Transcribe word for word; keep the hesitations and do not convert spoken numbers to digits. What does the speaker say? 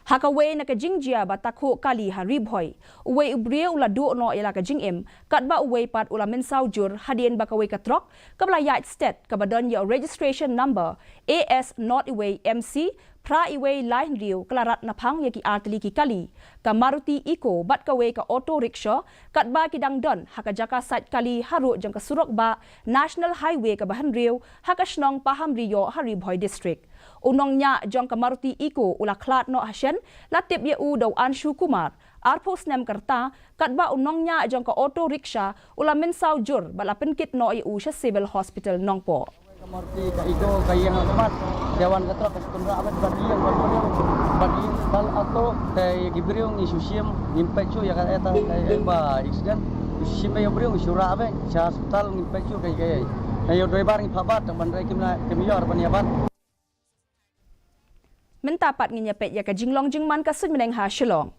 Ha kawei na ka jingjia ba takhuh kali ha Ri Bhoi, uwei u briew u la duh noh ïa la ka jingim, katba uwei pat u la mynsaw jur hadien ba kawei ka trok kaba la ïaid stet kaba don ïa u registration number A S not iwei M C phra iwei lai hynriew ka la rat naphang ïa ki artylli ki kali, ka Maruti Eeco bad kawei ka auto rickshaw, katba ki dang don ha ka jaka sait kali harud jong ka surok bah National Highway kaba hynriew ha ka shnong Pahamrioh ha Ri Bhoi District. U nongñiah jong ka Maruti Eeco u la khlad noh ha shen, la tip ïa u da u Anshu Kumar, arphew snem ka rta, katba u nongñiah jong ka auto rickshaw u la mynsaw jur bad la pynkit noh ïa u sha Civil Hospital Nongpoh. Ka Maruti ka Eeco ka ïeng ha khmat, ka wan ka trok ka shu kynrah bad bad ïeng bad briew, bad ïeng bad auto, te ïa ki briew ngi shu shim, ngim peit shuh ïa ka eta ka ïeng ba accident, ngi shu shim ïa briew ngi shu rah bad sha hospital ngim peit shuh ka ïeng. Ïa u driver ngi phah bat tang ban rai kim na kim ïor ban ïa bat. Mynta pat ngin ïa peit ïa ka jinglong jingman ka suiñ bneng ha Shillong.